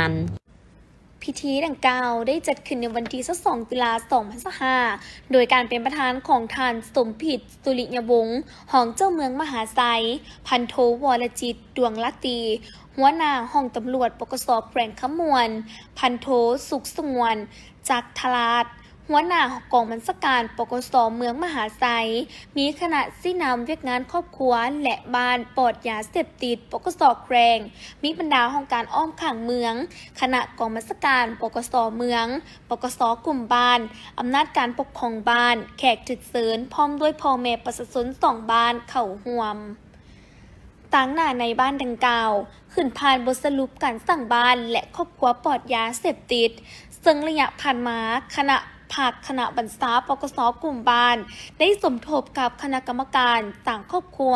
ນ. ພິທີດັ່ງກ່າວໄດ້ຈັດຂຶ້ນໃນວັນທີຊາວສອງ ຕຸລາ ສອງພັນຊາວຫ້າ ໂດຍການເປັນປະທານຂອງທ່ານ ສົມພິດ ສຸລິຍະວົງ ຮອງເຈົ້າເມືອງມະຫາໄຊ, ພັນໂທ ວໍລະຈິດ ດວງລາຕີ ຫົວໜ້າຫ້ອງຕຳຫຼວດ ປກສ ແຂວງຄຳມ່ວນ, ພັນໂທ ສຸກສະຫງວນ ຈັກທະລາດ ຫົວໜ້າກອງບັນຊາການ ປກສ ເມືອງມະຫາໄຊ, ມີຄະນະຊີ້ນຳວຽກງານຄອບຄົວ ແລະ ບ້ານປອດຢາເສບຕິດ ປກສ ແຂວງ, ມີບັນດາຫ້ອງການອ້ອມຂ້າງເມືອງ, ຄະນະກອງບັນຊາການ ປກສ ເມືອງ, ປກສ ກຸ່ມບ້ານ, ອຳນາດການປົກຄອງບ້ານ, ແຂກຖືກເຊີນ ພ້ອມດ້ວຍພໍ່ແມ່ປະຊາຊົນສອງບ້ານເຂົ້າຮ່ວມ. ຕາງໜ້າໃນບ້ານດັ່ງກ່າວ ຂຶ້ນຜ່ານບົດສະຫຼຸບການສ້າງບ້ານ ແລະ ຄອບຄົວປອດຢາເສບຕິດ, ເຊິ່ງໄລຍະຜ່ານມາ ຄະນະພັກຄະນະບັນຊາ ປກສ ກຸ່ມບ້ານ ໄດ້ສົມທົບກັບຄະນະກຳມະການສ້າງຄອບຄົວ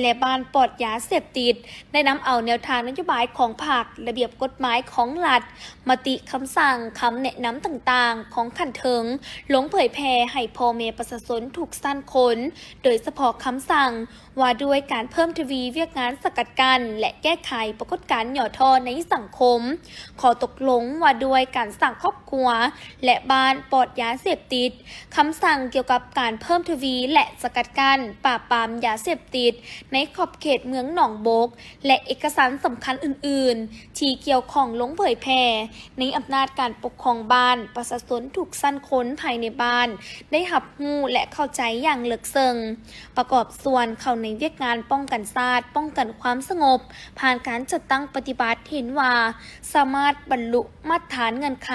ແລະ ບ້ານປອດຢາເສບຕິດ, ໄດ້ນຳເອົາແນວທາງນະໂຍບາຍຂອງພັກ, ລະບຽບກົດໝາຍຂອງລັດ, ມະຕິຄຳສັ່ງ, ຄຳແນະນຳຕ່າງໆຂອງຂັ້ນເທິງ ລົງເຜີຍແຜ່ໃຫ້ພໍ່ແມ່ປະຊາຊົນທຸກຊັ້ນຄົນ, ໂດຍສະເພາະຄຳສັ່ງ ວ່າດ້ວຍການເພີ່ມທະວີວຽກງານສະກັດກັ້ນ ແລະ ແກ້ໄຂປາກົດການຫຍໍ້ທໍ້ໃນສັງຄົມ, ຂໍ້ຕົກລົງວ່າດ້ວຍການສ້າງຄອບຄົວ ແລະ ບ້ານປອດຢາເສບຕິດ, ຄຳສັ່ງກ່ຽວກັບການເພີ່ມທະວີ ແລະ ສະກັດກັ້ນປາບປາມຢາເສບຕິດໃນຂອບເຂດເມືອງໜອງບົກ ແລະ ເອກະສານສຳຄັນອື່ນໆ ທີ່ກ່ຽວຂ້ອງລົງເຜີຍແຜ່ ໃນອຳນາດການປົກຄອງບ້ານ, ປະຊາຊົນທຸກຊັ້ນຄົນພາຍໃນບ້ານໄດ້ຮັບຮູ້ ແລະ ເຂົ້າໃຈຢ່າງເລິກເຊິ່ງ, ປະກອບສ່ວນເຂົ້າໃນວຽກງານປ້ອງກັນຊາດ, ປ້ອງກັນຄວາມສະຫງົບ, ຜ່ານການຈັດຕັ້ງປະຕິບັດ ເຫັນວ່າສາມາດບັນລຸມາດຖານເງື່ອນໄຂ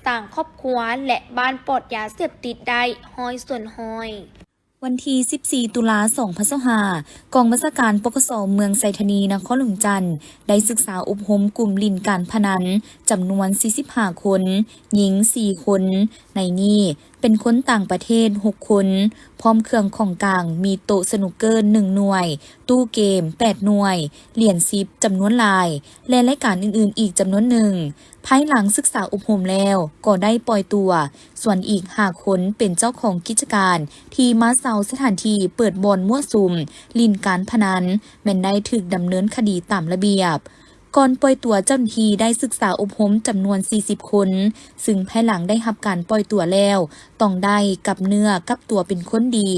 ສ້າງຄອບຄົວ ແລະ ບ້ານປອດຢາເສບຕິດໄດ້ຮ້ອຍສ່ວນຮ້ອຍ. ວັນທີສິບສີ່ ຕຸລາ ສອງພັນຊາວຫ້າ ກອງບັນຊາການ ປກສ ເມືອງໄຊທານີ ນະຄອນຫຼວງຈັນ ໄດ້ສຶກສາອົບຮົມກຸ່ມຫຼິ້ນການພະນັນ ຈຳນວນ ສີ່ສິບຫ້າ ຄົນ, ຍິງ ສີ່ ຄົນ, ໃນນີ້ເປັນຄົນຕ່າງປະເທດ ຫົກ ຄົນ, ພ້ອມເຄື່ອງຂອງກາງ ມີໂຕະສະໜູກເກີ ໜຶ່ງ ໜ່ວຍ, ຕູ້ເກມ ແປດ ໜ່ວຍ, ຫຼຽນສິບ ຈຳນວນຫຼາຍ ແລະ ລາຍການອື່ນໆອີກຈຳນວນໜຶ່ງ. ພາຍຫຼັງສຶກສາອົບຮົມແລ້ວ ກໍໄດ້ປ່ອຍຕົວ, ສ່ວນອີກຫ້າຄົນເປັນເຈົ້າຂອງກິດຈະການທີ່ມາເຊົ່າສະຖານທີ່ເປີດບ່ອນມົ້ວສຸມຫຼິ້ນການພະນັນ ແມ່ນໄດ້ຖືກດຳເນີນຄະດີຕາມລະບຽບ. ກ່ອນປ່ອຍຕົວ ເຈົ້າໜ້າທີ່ໄດ້ສຶກສາອົບຮົມຈຳນວນ ສີ່ສິບ ຄົນ, ຊຶ່ງພາຍຫຼັງໄດ້ຮັບການປ່ອຍຕົວແລ້ວ ຕ້ອງໄດ້ກັບເນື້ອກັບຕົວເປັນຄົນດີ,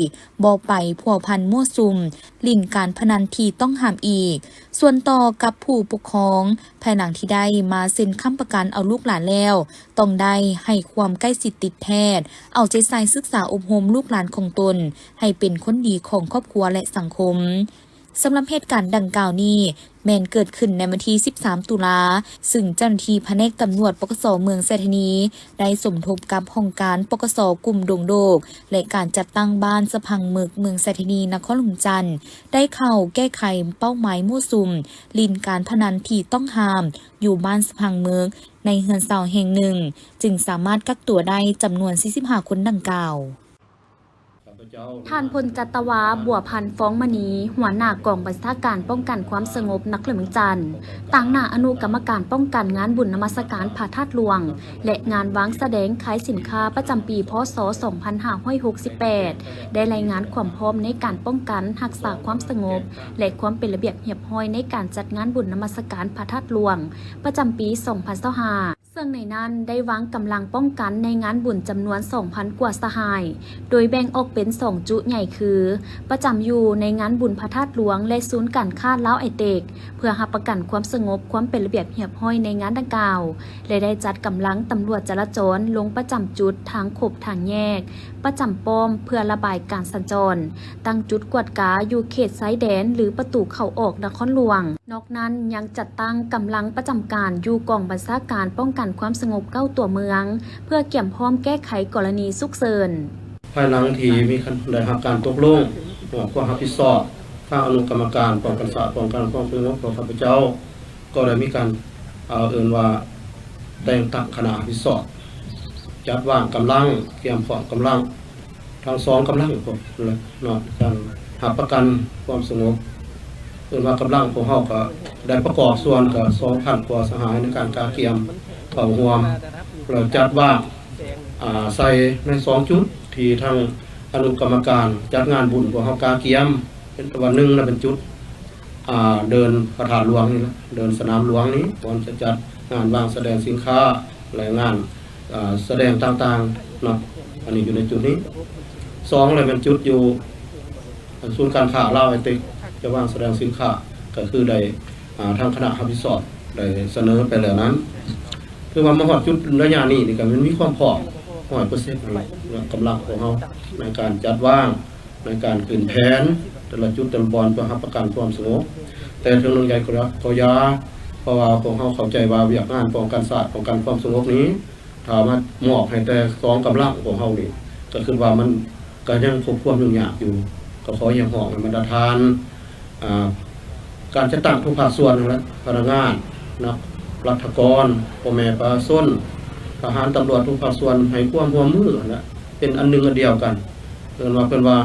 ບໍ່ໄປພົວພັນມົ້ວສຸມຫຼິ້ນການພະນັນທີ່ຕ້ອງຫ້າມອີກ. ສ່ວນຕໍ່ກັບຜູ້ປົກຄອງ, ພາຍຫຼັງທີ່ໄດ້ມາເຊັນຄ້ຳປະກັນເອົາລູກຫຼານແລ້ວ, ຕ້ອງໄດ້ໃຫ້ຄວາມໃກ້ຊິດຕິດແທດ, ເອົາໃຈໃສ່ສຶກສາອົບຮົມລູກຫຼານຂອງຕົນໃຫ້ເປັນຄົນດີຂອງຄອບຄົວ ແລະ ສັງຄົມ. ສຳລັບເຫດການດັ່ງກ່າວນີ້ ແມ່ນເກີດຂຶ້ນໃນວັນທີສິບສາມ ຕຸລາ, ຊຶ່ງເຈົ້າໜ້າທີ່ພະແນກຕຳຫຼວວດ ປກສ ເມືອງໄຊທານີ ໄດ້ສົມທົບກັບຫ້ອງການ ປກສ ກຸ່ມດົງໂດກ ແລະ ການຈັດຕັ້ງບ້ານສະພັງເມິກ ເມືອງໄຊທານີ ນະຄອນຫຼວງຈັນ ໄດ້ເຂົ້າແກ້ໄຂເປົ້າໝາຍມົ້ວສຸມຫຼິ້ນການພະນັນທີ່ຕ້ອງຫ້າມ ຢູ່ບ້ານສະພັງເມິກ ໃນເຮືອນເຊົ່າແຫ່ງໜຶ່ງ, ຈຶ່ງສາມາດກັກຕົວໄດ້ຈຳນວນ ສີ່ສິບຫ້າ ຄົນດັ່ງກ່າວ. ທ່ານ ພົນຈັດຕະວາ ບົວພັນ ຟອງມະນີ ຫົວໜ້າກອງບັນຊາການປ້ອງກັນຄວາມສະຫງົບ ນະຄອນຫຼວງຈັນ ຕາງໜ້າອະນຸກຳມະການປ້ອງກັນງານບຸນນະມັດສະການພະທາດຫຼວງ ແລະ ງານວາງສະແດງຂາຍສິນຄ້າປະຈຳປີ ພ.ສ. ສອງພັນຫ້າຮ້ອຍຫົກສິບແປດ ໄດ້ລາຍງານຄວາມພ້ອມໃນການປ້ອງກັນຮັກສາຄວາມສະຫງົບ ແລະ ຄວາມເປັນລະບຽບຮຽບຮ້ອຍໃນການຈັດງານບຸນນະມັດສະການພະທາດຫຼວງ ປະຈຳປີ ສອງພັນຊາວຫ້າ ເຊິ່ງໃນນັ້ນໄດ້ວາງກຳລັງປ້ອງກັນໃນງານບຸນຈຳນວນ ສອງພັນ ກວ່າສະຫາຍ, ໂດຍແບ່ງອອກເປັນສອງຈຸໃຫຍ່ຄື ປະຈຳຢູ່ໃນງານບຸນພະທາດຫຼວງ ແລະ ສູນການຄ້າລາວໄອເຕັກ ເພື່ອຮັບປະກັນຄວາມສະຫງົບ, ຄວາມເປັນລະບຽບຮຽບຮ້ອຍໃນງານດັ່ງກ່າວ ແລະ ໄດ້ຈັດກຳລັງຕຳຫຼວດຈະລາຈອນລົງປະຈຳຈຸດທາງຄົບທາງແຍກ, ປະຈຳປ້ອມເພື່ອລະບາຍການສັນຈອນ, ຕັ້ງຈຸດກວດກາຢູ່ເຂດຊາຍແດນ ຫຼື ປະຕູເຂົ້າອອກນະຄອນຫຼວງ. ນອກນັ້ນຍັງຈັດຕັ້ງກຳລັງປະຈຳການຢູ່ກອງບັນຊາການປ້ອງກັນຄວາມສະຫງົບເກົ້າຕົວເມືອງ ເພື່ອກຽມພ້ອມແກ້ໄຂກໍລະນີສຸກເສີນ. ພາຍຫຼັງທີ່ມີການໄດ້ຮັບການຕົກລົງ ເອີ ຄວາມຮັບຜິດຊອບ ທາງອະນຸກຳມະການປ້ອງກັນຊາດ ປ້ອງກັນຄວາມສະຫງົບຂອງຂ້າພະເຈົ້າ ກໍໄດ້ມີການ ເອີ ເອີ້ນວ່າແຕ່ງຕັ້ງຄະນະຮັບຜິດຊອບ ຈັດວາງກຳລັງ, ກຽມພ້ອມກຳລັງ ທັງສອງກຳລັງພຸ້ນແຫຼະເນາະ ການຮັບປະກັນຄວາມສະຫງົບ ເອີ້ນວ່າກຳລັງພວກເຮົາກໍໄດ້ປະກອບສ່ວນກໍສອງພັນກວ່າສະຫາຍໃນການກະກຽມເຂົ້າຮ່ວມ ແລ້ວຈັດວາງ ອ່າ ໃສ່ໃນສອງຈຸດທີ່ທາງອະນຸກຳມະການຈັດງານບຸນພວກເຮົາກະກຽມ ເປັນວ່າໜຶ່ງນະ ເປັນຈຸດ ອ່າ ເດີ່ນພະທາດຫຼວງນີ້ລະ ເດີ່ນສະໜາມຫຼວງນີ້ ບ່ອນຈະຈັດ ງານວາງສະແດງສິນຄ້າ ແລະ ງານ ເອີ່ ສະແດງຕ່າງໆເນາະ ອັນນີ້ຢູ່ໃນຈຸດນີ້. ສອງ ແລະ ແມ່ນຈຸດຢູ່ສູນການຄ້າລາວໄອເຕັກ ຈະວາງສະແດງສິນຄ້າ ກໍຄືໄດ້ ອາ ທາງຄະນະຮັບຜິດຊອບໄດ້ສະເໜີໄປແລ້ວນັ້ນ ຖືວ່າມາຮອດຈຸດໄລຍະນີ້ນີ້ກໍແມ່ນມີຄວາມພ້ອມຮ້ອຍເປີເຊັນແລ້ວ. ກຳລັງຂອງເຮົາໃນການຈັດວາງ ໃນການຂຶ້ນແຜນແຕ່ລະຈຸດແຕ່ລະບ່ອນ ເພື່ອຮັບປະກັນຄວາມສະຫງົບ. ແຕ່ເຖິງເລື່ອງໃດກໍຢາ ເພາະວ່າພວກເຮົາເຂົ້າໃຈວ່າວຽກງານປ້ອງກັນຊາດ ປ້ອງກັນຄວາມສະຫງົບນີ້ ຖ້າມາມອບໃຫ້ແຕ່ສອງກຳລັງຂອງເຮົານີ້ ກໍຄິດວ່າມັນກໍຍັງພົບຄວາມຫຍຸ້ງຍາກຢູ່. ກໍຂໍຮຽກຮ້ອງໃຫ້ບັນດາທ່ານ ອາ ການຈັດຕັ້ງທຸກພາກສ່ວນຫັ້ນແຫຼະ ພະນັກງານ ນະ ລັດຖະກອນ ພໍ່ແມ່ປະຊາຊົນ ທະຫານ ຕຳຫຼວດ ທຸກພາກສ່ວນໃຫ້ຄວາມຮ່ວມມືຫັ້ນແຫຼະ ເປັນອັນໜຶ່ງອັນດຽວກັນ. ເອີ້ນວ່າ ເພິ່ນວ່າ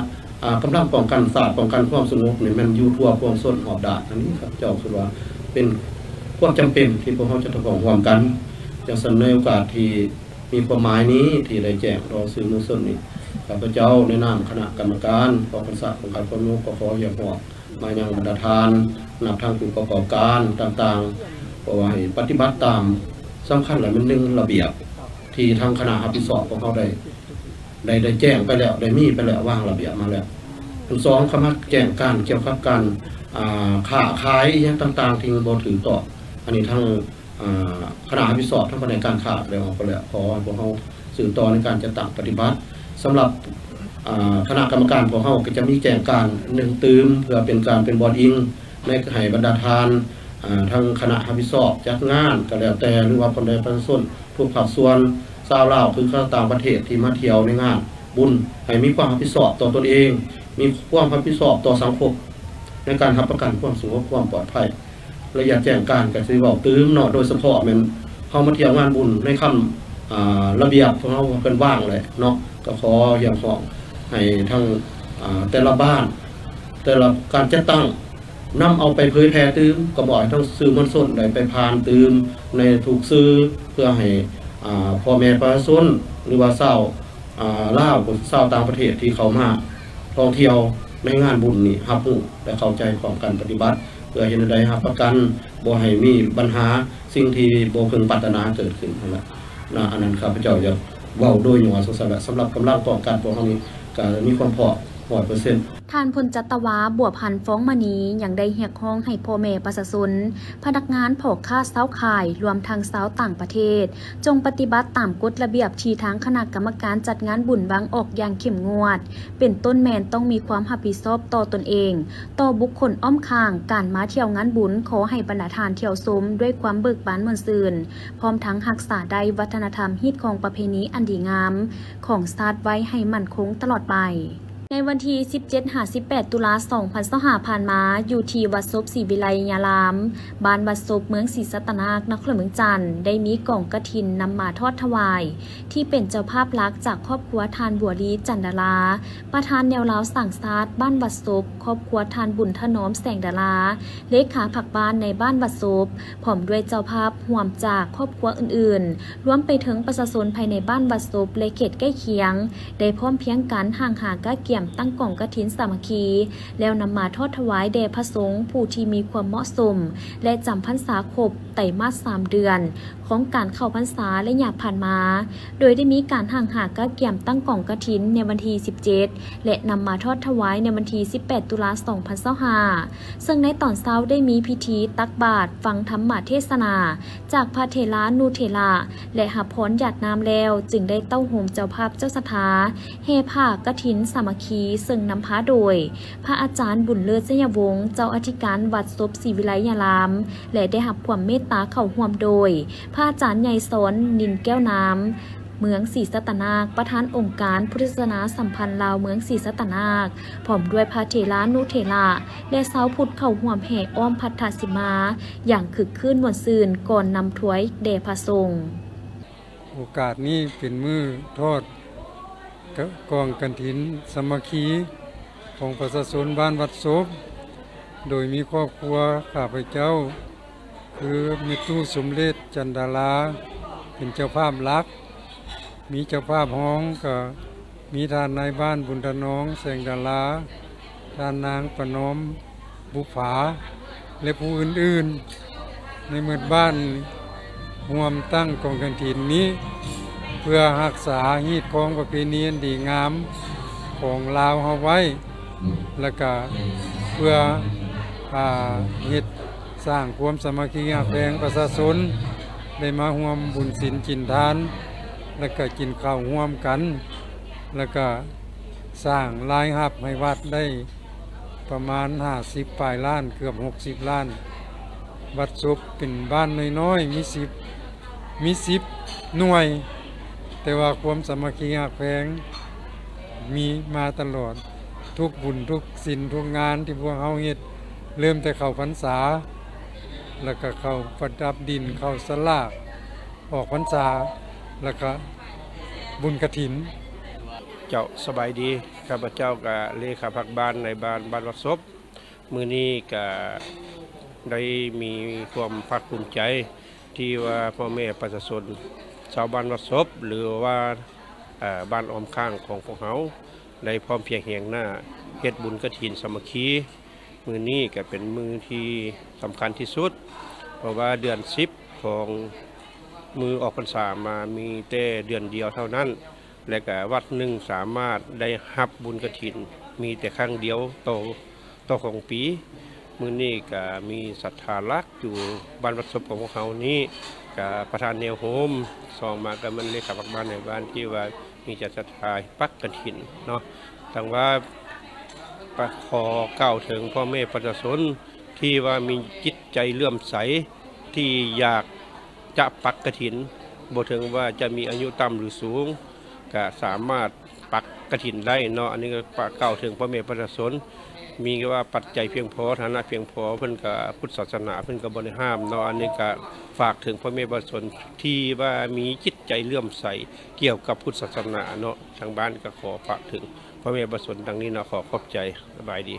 ອາ ກຳລັງປ້ອງກັນຊາດ ປ້ອງກັນຄວາມສະຫງົບນີ້ແມ່ນຢູ່ທົ່ວປວງຊົນຮອບດ້ານ. ອັນນີ້ຂ້າພະເຈົ້າຄິດວ່າເປັນຄວາມຈຳເປັນທີ່ພວກເຮົາຈະຕ້ອງຮ່ວມກັນ. ຈັ່ງຊັ້ນ ໃນໂອກາດທີ່ມີຄວາມໝາຍນີ້ ທີ່ໄດ້ແຈ້ງຕໍ່ສື່ມວນຊົນນີ້ ຂ້າພະເຈົ້າໃນນາມຄະນະກຳມະການປ້ອງກັນຊາດ ປ້ອງກັນຄວາມສະຫງົບ ກໍຂໍຮຽກຮ້ອງ ມາຍັງບັນດາທ່ານ ນັບທັງຜູ້ປະກອບການຕ່າງໆ ເພາະວ່າໃຫ້ປະຕິບັດຕາມ ສຳຄັນແລ້ວແມ່ນ ໜຶ່ງ ລະບຽບທີ່ທາງຄະນະຮັບຜິດຊອບຂອງເຮົາໄດ້ ໄດ້ ໄດ້ແຈ້ງໄປແລ້ວ ໄດ້ມີໄປແລ້ວ ວາງລະບຽບມາແລ້ວ. ອັນສອງ ຄຳວ່າແຈ້ງການກ່ຽວກັບການ ອາ ຄ້າຂາຍອີ່ຫຍັງຕ່າງໆ ທີ່ບໍ່ຖືກຕ້ອງ ອັນນີ້ທາງ ອາ ຄະນະຮັບຜິດຊອບທາງພະແນກການຄ້າໄດ້ອອກໄປແລ້ວ. ຂໍໃຫ້ພວກເຮົາສືບຕໍ່ໃນການຈັດຕັ້ງປະຕິບັດ. ສຳລັບ ອາ ຄະນະກຳມະການພວກເຮົາກໍຈະມີແຈ້ງການໜຶ່ງຕື່ມ ເພື່ອເປັນການເປັນບ່ອນອີງໃນ ໃຫ້ບັນດາທ່ານ ອາ ທາງຄະນະຮັບຜິດຊອບຈັດງານກໍແລ້ວແຕ່ ຫຼືວ່າພໍ່ແມ່ປະຊາຊົນທຸກພາກສ່ວນ ຊາວລາວ ຫຼືຊາວຕ່າງປະເທດທີ່ມາທ່ຽວໃນງານບຸນ ໃຫ້ມີຄວາມຮັບຜິດຊອບຕໍ່ຕົນເອງ, ມີຄວາມຮັບຜິດຊອບຕໍ່ສັງຄົມ ໃນການຮັບປະກັນຄວາມສະຫງົບຄວາມປອດໄພ. ໄລຍະແຈ້ງການກໍຊິເວົ້າຕື່ມເນາະ ໂດຍສະເພາະແມ່ນເຮົາມາທ່ຽວງານບຸນໃນຄຳ ອາ ລະບຽບຂອງເຮົາເພິ່ນວາງແຫຼະເນາະ ກໍຂໍຮຽກຮ້ອງໃຫ້ທັງ ອາ ແຕ່ລະບ້ານ ແຕ່ລະການຈັດຕັ້ງ ນຳເອົາໄປເຜີຍແຜ່ຕື່ມ ກໍບອກໃຫ້ທັງສື່ມວນຊົນໄດ້ໄປຜ່ານຕື່ມໃນທຸກສື່ ເພື່ອໃຫ້ ອາ ພໍ່ແມ່ປະຊາຊົນ ຫຼືວ່າຊາວ ອາ ລາວ ຊາວຕ່າງປະເທດທີ່ເຂົ້າມາທ່ອງທ່ຽວໃນງານບຸນນີ້ ຮັບຮູ້ ແລະ ເຂົ້າໃຈພ້ອມກັນປະຕິບັດ ເພື່ອເຮັດແນວໃດຮັບປະກັນບໍ່ໃຫ້ມີບັນຫາສິ່ງທີ່ບໍ່ເພິ່ງປາດຖະໜາເກີດຂຶ້ນຫັ້ນລະນະ. ອັນນັ້ນຂ້າພະເຈົ້າຢາກເວົ້າໂດຍຫຍໍ້ຊັ້ນໆ ແລະ ສຳລັບກຳລັງປ້ອງກັນພວກເຮົານີ້ກໍມີຄວາມພ້ອມຮ້ອຍເປີເຊັນ. ທ່ານ ພົນຈັດຕະວາ ບົວພັນ ຟອງມະນີ ຍັງໄດ້ຮຽກຮ້ອງໃຫ້ພໍ່ແມ່ປະຊາຊົນ, ພະນັກງານ, ພໍ່ຄ້າຊາວຂາຍ ລວມທັງຊາວຕ່າງປະເທດ ຈົ່ງປະຕິບັດຕາມກົດລະບຽບທີ່ທາງຄະນະກຳມະການຈັດງານບຸນວາງອອກຢ່າງເຂັ້ມງວດ, ເປັນຕົ້ນແມ່ນຕ້ອງມີຄວາມຮັບຜິດຊອບຕໍ່ຕົນເອງ, ຕໍ່ບຸກຄົນອ້ອມຂ້າງ. ການມາທ່ຽວງານບຸນ ຂໍໃຫ້ບັນດາທ່ານທ່ຽວຊົມດ້ວຍຄວາມເບີກບານມ່ວນຊື່ນ, ພ້ອມທັງຮັກສາໄດ້ວັດທະນະທຳຮີດຄອງປະເພນີອັນດີງາມຂອງຊາດໄວ້ໃຫ້ໝັ້ນຄົງຕະຫຼອດໄປ. ໃນວັນທີສິບເຈັດຫາສິບແປດ ຕຸລາ ສອງພັນຊາວຫ້າ ຜ່ານມາ, ຢູ່ທີ່ວັດສົບສີວິໄລຍາລາມ, ບ້ານວັດສົບ, ເມືອງສີສັດຕະນາກ, ນະຄອນຫຼວງວຽງຈັນ, ໄດ້ມີກອງກະຖິນນຳມາທອດຖວາຍ ທີ່ເປັນເຈົ້າພາບຫຼັກຈາກຄອບຄົວທ່ານ ບົວລີ ຈັນດາລາ, ປະທານແນວລາວສ້າງຊາດບ້ານວັດສົບ, ຄອບຄົວທ່ານ ບຸນຖະໜອມ ແສງດາລາ, ເລຂາພັກບ້ານໃນບ້ານວັດສົບ, ພ້ອມດ້ວຍເຈົ້າພາບຮ່ວມຈາກຄອບຄົວອື່ນໆ, ລວມໄປເຖິງປະຊາຊົນພາຍໃນບ້ານວັດສົບ ແລະ ເຂດໃກ້ຄຽງ ໄດ້ພ້ອມພຽງກັນຫ້າງຫາກະກຽມຕັ້ງກອງກະຖິນສາມັກຄີ ແລ້ວນຳມາທອດຖວາຍແດ່ພະສົງຜູ້ທີ່ມີຄວາມເໝາະສົມ ແລະ ຈຳພັນສາຄົບໄຕມາດສາມເດືອນຂອງການເຂົ້າພັນສາໄລຍະຜ່ານມາ, ໂດຍໄດ້ມີການຫ້າງຫາກະກຽມຕັ້ງກອງກະຖິນໃນວັນທີສິບເຈັດ ແລະ ນຳມາທອດຖວາຍໃນວັນທີສິບແປດ ຕຸລາ ສອງພັນຊາວຫ້າ ເຊິ່ງໃນຕອນເຊົ້າໄດ້ມີພິທີຕັກບາດ, ຟັງທຳມະເທດສະໜາຈາກພະເຖລານຸເຖລະ ແລະ ຮັບພອນຢາດນ້ຳແລ້ວ, ຈຶ່ງໄດ້ເຕົ້າໂຮມເຈົ້າພາບເຈົ້າສັດທາ ແຫ່ຜ້າກະຖິນສາມັກຄີ ເຊິ່ງນຳພາໂດຍ ພະອາຈານ ບຸນເລີດ ໄຊຍະວົງ, ເຈົ້າອະທິການວັດສົບສີວິໄລຍາລາມ ແລະ ໄດ້ຮັບຄວາມເມດຕາເຂົ້າຮ່ວມໂດຍ ພະອາຈານໃຫຍ່ສອນ ນິນແກ້ວນາມ ເມືອງສີສັດຕະນາກ, ປະທານອົງການພຸດທະສາສະໜາສຳພັນລາວເມືອງສີສັດຕະນາກ, ພ້ອມດ້ວຍພະເຖລານຸເຖລະ ແລະ ຊາວພຸດເຂົ້າຮ່ວມແຫ່ອ້ອມພັດທະສີມາຢ່າງຄຶກຄື້ນມ່ວນຊື່ນ ກ່ອນນຳຖວາຍແດ່ພະສົງ. ໂອກາດນີ້ເປັນມື້ທອດກະ ກອງກະຖິນສາມັກຄີຂອງປະຊາຊົນບ້ານວັດສົບ, ໂດຍມີຄອບຄົວຂ້າພະເຈົ້າ ຄືແມ່ຕູ້ສົມເດັດ ຈັນດາລາ ເປັນເຈົ້າພາບຫຼັກ, ມີເຈົ້າພາບຮອງກະມີທ່ານນາຍບ້ານ ບຸນຖະໜອມ ແສງດາລາ, ທ່ານນາງປະນອມ ບຸບຜາ ແລະ ຜູ້ອື່ນໆ ໃນໝົດບ້ານ ຮ່ວມຕັ້ງກອງກະຖິນນີ້ ເພື່ອຮັກສາຮີດຄອງປະເພນີອັນດີງາມຂອງລາວເຮົາໄວ້ ແລະກະເພື່ອ ອາ ເຮັດສ້າງຄວາມສາມັກຄີຮັກແພງປະຊາຊົນ ໄດ້ມາຮ່ວມບຸນສິນກິນທານ ແລະກະກິນເຂົ້າຮ່ວມກັນ ແລະກະສ້າງລາຍຮັບໃຫ້ວັດໄດ້ ປະມານຫ້າສິບປາຍລ້ານ ເກືອບຫົກສິບລ້ານ. ວັດສົບເປັນບ້ານນ້ອຍໆ ມີສິບ ມີສິບໜ່ວຍ, ແຕ່ວ່າຄວາມສາມັກຄີຮັກແພງມີມາຕະຫຼອດ. ທຸກບຸນ ທຸກສິນ ທຸກງານທີ່ພວກເຮົາເຮັດ ເລີ່ມແຕ່ເຂົ້າພັນສາ ແລ້ວກະເຂົ້າປະດັບດິນ ເຂົ້າສະຫຼາກ ອອກພັນສາ ແລ້ວກະບຸນກະຖິນ. ເຈົ້າ ສະບາຍດີ. ຂ້າພະເຈົ້າກະເລຂາພັກບ້ານ ນາຍບ້ານ ບ້ານວັດສົບ. ມື້ນີ້ກະໄດ້ມີຄວາມພາກພູມໃຈ ທີ່ວ່າພໍ່ແມ່ປະຊາຊົນຊາວບ້ານວັດສົບ ຫຼືວ່າ ເອີ ບ້ານອ້ອມຂ້າງຂອງພວກເຮົາ ໄດ້ພ້ອມພຽງຮຽງໜ້າເຮັດບຸນກະຖິນສາມັກຄີ. ມື້ນີ້ກະເປັນມື້ທີ່ສຳຄັນທີ່ສຸດ ເພາະວ່າເດືອນສິບຂອງມື້ອອກພັນສາມາມີແຕ່ເດືອນດຽວເທົ່ານັ້ນ ແລະກະວັດໜຶ່ງສາມາດໄດ້ຮັບບຸນກະຖິນມີແຕ່ຄັ້ງດຽວຕໍ່ ຕໍ່ຂອງປີ. ມື້ນີ້ກະມີສັດທາຫຼັກຢູ່ບ້ານວັດສົບຂອງພວກເຮົານີ້ ກະປະທານແນວໂຮມ, ສອງມາກະແມ່ນເລຂາພັກບ້ານ ນາຍບ້ານ ທີ່ວ່າມີໃຈສັດທາປັກກະຖິນເນາະ. ຈັ່ງວ່າ ປະ ຂໍກ່າວເຖິງພໍ່ແມ່ປະຊາຊົນທີ່ວ່າມີຈິດໃຈເຫຼື້ອມໃສ ທີ່ຢາກຈະປັກກະຖິນ, ບໍ່ເຖິງວ່າຈະມີອາຍຸຕ່ຳຫຼືສູງ ກະສາມາດປັກກະຖິນໄດ້ເນາະ. ອັນນີ້ກະຝາກກ່າວເຖິງພໍ່ແມ່ປະຊາຊົນ ມີວ່າປັດໄຈພຽງພໍ ຖານະພຽງພໍ ເພິ່ນກະ ພຸດສາສະໜາເພິ່ນກະບໍ່ໄດ້ຫ້າມເນາະ. ອັນນີ້ກະຝາກເຖິງພໍ່ແມ່ປະຊາຊົນທີ່ວ່າມີຈິດໃຈເຫຼື້ອມໃສກ່ຽວກັບພຸດສາສະໜາເນາະ. ທາງບ້ານກະຂໍຝາກເຖິງພໍ່ແມ່ປະຊາຊົນດັ່ງນີ້ເນາະ. ຂໍຂອບໃຈ. ສະບາຍດີ.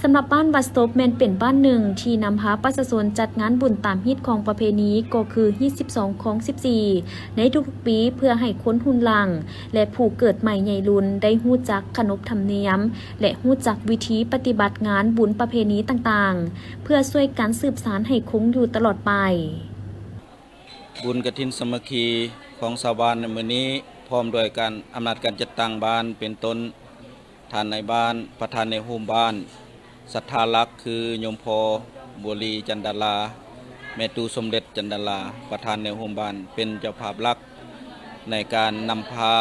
ສຳລັບບ້ານວັດສົບແມ່ນເປັນບ້ານໜຶ່ງທີ່ນຳພາປະຊາຊົນຈັດງານບຸນຕາມຮີດຄອງປະເພນີ ກໍຄືຮີດສິບສອງຄອງສິບສີ່ ໃນທຸກໆປີ ເພື່ອໃຫ້ຄົນຮຸ່ນຫຼັງ ແລະ ຜູ້ເກີດໃໝ່ໃຫຍ່ລຸນໄດ້ຮູ້ຈັກຂະໜົບທຳນຽມ ແລະ ຮູ້ຈັກວິທີປະຕິບັດງານບຸນປະເພນີຕ່າງໆ ເພື່ອຊ່ວຍກັນສືບສານໃຫ້ຄົງຢູ່ຕະຫຼອດໄປ. ບຸນກະຖິນສາມັກຄີຂອງຊາວບ້ານໃນມື້ນີ້ ພ້ອມດ້ວຍການ ອຳນາດການຈັດຕັ້ງບ້ານ ເປັນຕົ້ນ ທ່ານນາຍບ້ານ, ປະທານແນວໂຮມບ້ານ, ສັດທາຫຼັກຄືໂຍມພໍ່ບົວລີ ຈັນດາລາ, ແມ່ຕູ້ສົມເດັດ ຈັນດາລາ, ປະທານແນວໂຮມບ້ານ ເປັນເຈົ້າພາບຫຼັກໃນການນຳພາ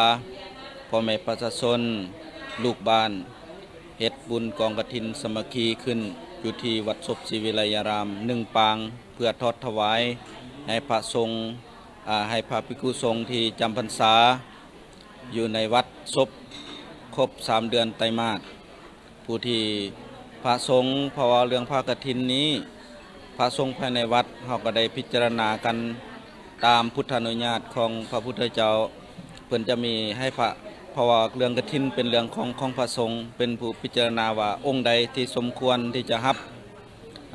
ພໍ່ແມ່ປະຊາຊົນ, ລູກບ້ານ ເຮັດບຸນກອງກະຖິນສາມັກຄີຂຶ້ນຢູ່ທີ່ວັດສົບສີວິໄລຍາລາມ ໜຶ່ງປາງ ເພື່ອທອດຖວາຍໃຫ້ພະສົງ ອາ ໃຫ້ພະພິກຂຸສົງທີ່ຈຳພັນສາຢູ່ໃນວັດສົບຄົບສາມເດືອນໄຕມາດ. ຜູ້ທີ່ ພະສົງ ເພາະວ່າເລື່ອງຜ້າກະຖິນນີ້ ພະສົງພາຍໃນວັດ ເຮົາກະໄດ້ພິຈາລະນາກັນຕາມພຸດທານຸຍາດຂອງພະພຸດທະເຈົ້າ. ເພິ່ນຈະມີໃຫ້ພະ ເພາະວ່າເລື່ອງກະຖິນເປັນເລື່ອງຂອງ ຂອງພະສົງ ເປັນຜູ້ພິຈາລະນາວ່າອົງໃດທີ່ສົມຄວນທີ່ຈະຮັບ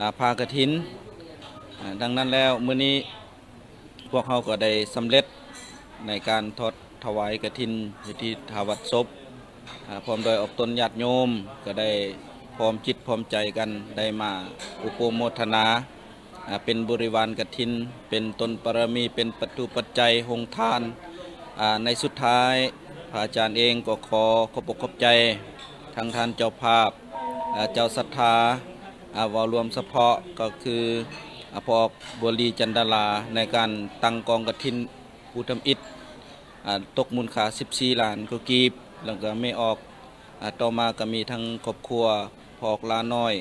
ອາ ຜ້າກະຖິນ. ອາ ດັ່ງນັ້ນແລ້ວ ມື້ນີ້ ພວກເຮົາກໍໄດ້ສຳເລັດໃນການທອດຖວາຍກະຖິນຢູ່ທີ່ທ່າວັດສົບ ອາ ພ້ອມດ້ວຍອອກຕົນຍາດໂຍມ ກໍໄດ້ພ້ອມຈິດພ້ອມໃຈກັນ ໄດ້ມາອຸປະໂມທະນາ ອາ ເປັນບໍລິວານກະຖິນ ເປັນຕົ້ນບາລະມີ ເປັນປັດຖຸປັດໄຈ ໂຮງທານ. ອາ ໃນສຸດທ້າຍ ພະອາຈານເອງກໍຂໍຂອບອົກຂອບໃຈທັງທ່ານເຈົ້າພາບ ອາ ເຈົ້າສັດທາ ອາ ເວົ້າລວມສະເພາະກໍຄື ອາ ພໍ່ອອກບົວລີ ຈັນດາລາ ໃນການຕັ້ງກອງກະຖິນຜູ້ທຳອິດ ອາ ຕົກມູນຄ່າສິບສີ່ລ້ານກວ່າກີບ ແລ້ວກະແມ່ອອກ ອາ ຕໍ່ມາກະມີທັງຄອບຄົວພໍ່ອອກຫຼ້ານ້ອຍ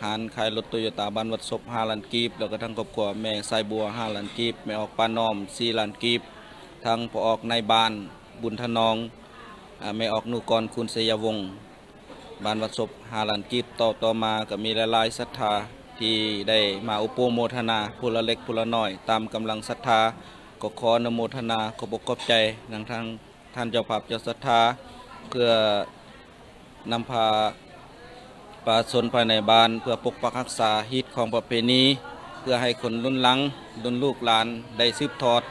ຮ້ານຂາຍລົດໂຕໂຍຕ້າບ້ານວັດສົບ ຫ້າລ້ານກີບ ແລ້ວກະທັງຄອບຄົວແມ່ສາຍບົວ ຫ້າລ້ານກີບ, ແມ່ອອກປ້ານ້ອມ ສີ່ລ້ານກີບ, ທັງພໍ່ອອກນາຍບ້ານບຸນທະນອງ ອາ ແມ່ອອກໜູກອນ ຄູນໄຊຍະວົງ ບ້ານວັດສົບ ຫ້າລ້ານກີບ. ຕໍ່ ຕໍ່ມາກະມີຫຼາຍໆສັດທາທີ່ໄດ້ມາອຸປະໂມທະນາ ຜູ້ລະເລັກຜູ້ລະນ້ອຍ ຕາມກຳລັງສັດທາ. ກໍຂໍອະນຸໂມທະນາ ຂອບອົກຂອບໃຈນຳທາງທ່ານເຈົ້າພາບເຈົ້າສັດທາ ເພື່ອນຳພາປະຊາຊົນພາຍໃນບ້ານ ເພື່ອປົກປັກຮັກສາຮີດຄອງປະເພນີ ເພື່ອໃຫ້ຄົນລຸ້ນຫຼັງ ລຸ້ນລູກຫຼານໄດ້ສືບທອດ.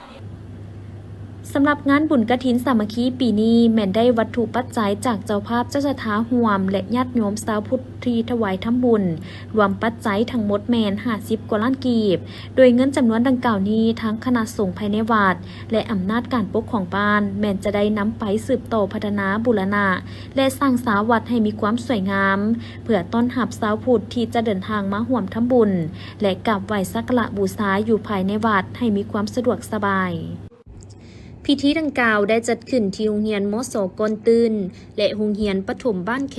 ສຳລັບງານບຸນກະຖິນສາມັກຄີປີນີ້ ແມ່ນໄດ້ວັດຖຸປັດໄຈຈາກເຈົ້າພາບເຈົ້າສັດທາຮ່ວມ ແລະ ຍາດໂຍມຊາວພຸດທີ່ຖວາຍທຳບຸນ ລວມປັດໄຈທັງໝົດແມ່ນຫ້າສິບກວ່າລ້ານກີບ. ໂດຍເງິນຈຳນວນດັ່ງກ່າວນີ້ ທາງຄະນະສົງພາຍໃນວັດ ແລະ ອຳນາດການປົກຄອງບ້ານ ແມ່ນຈະໄດ້ນຳໄປສືບຕໍ່ພັດທະນາບູລະນະ ແລະ ສ້າງສາວັດໃຫ້ມີຄວາມສວຍງາມ ເພື່ອຕ້ອນຮັບຊາວພຸດທີ່ຈະເດີນທາງມາຮ່ວມທຳບຸນ ແລະ ກາບໄຫວ້ສັກກາລະບູຊາຢູ່ພາຍໃນວັດໃຫ້ມີຄວາມສະດວກສະບາຍ. ພິທີດັ່ງກ່າວໄດ້ຈັດຂຶ້ນທີ່ໂຮງຮຽນ ມສ ກ່ອນຕື່ນ ແລະ ໂຮງຮຽນປະຖົມບ້ານແຄ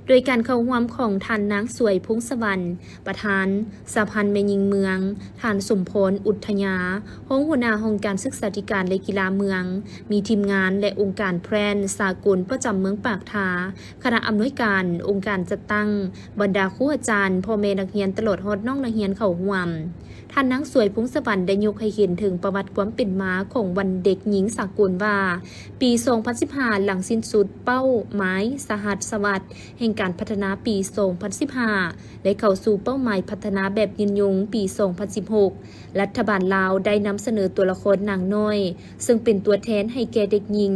ໂດຍການເຂົ້າຮ່ວມຂອງທ່ານນາງ ສວຍ ພົງສະຫວັນ ປະທານສະຫະພັນແມ່ຍິງເມືອງ, ທ່ານ ສົມພອນ ອຸດທະຍາ ຮອງຫົວໜ້າຫ້ອງການສຶກສາທິການ ແລະ ກິລາເມືອງ, ມີທີມງານ ແລະ ອົງການແພຣນສາກົນປະຈຳເມືອງປາກທາ, ຄະນະອຳນວຍການ, ອົງການຈັດຕັ້ງ, ບັນດາຄູອາຈານ, ພໍ່ແມ່ນັກຮຽນ ຕະຫຼອດຮອດນ້ອງນັກຮຽນເຂົ້າຮ່ວມ. ທ່ານນາງ ສວຍ ພົງສະຫວັນ ໄດ້ຍົກໃຫ້ເຫັນເຖິງປະຫວັດຄວາມເປັນມາຂອງວັນເດັກຍິງສາກົນວ່າ ປີສອງພັນສິບຫ້າ ຫຼັງສິ້ນສຸດເປົ້າໝາຍສະຫັດສະວັດແຫ່ງການພັດທະນາປີສອງພັນສິບຫ້າ ແລະ ເຂົ້າສູ່ເປົ້າໝາຍພັດທະນາແບບຍືນຍົງປີສອງພັນສິບຫົກ ລັດຖະບານລາວໄດ້ນຳສະເໜີຕົວລະຄອນນາງນ້ອຍ ເຊິ່ງເປັນຕົວແທນໃຫ້ແກ່ເດັກຍິງ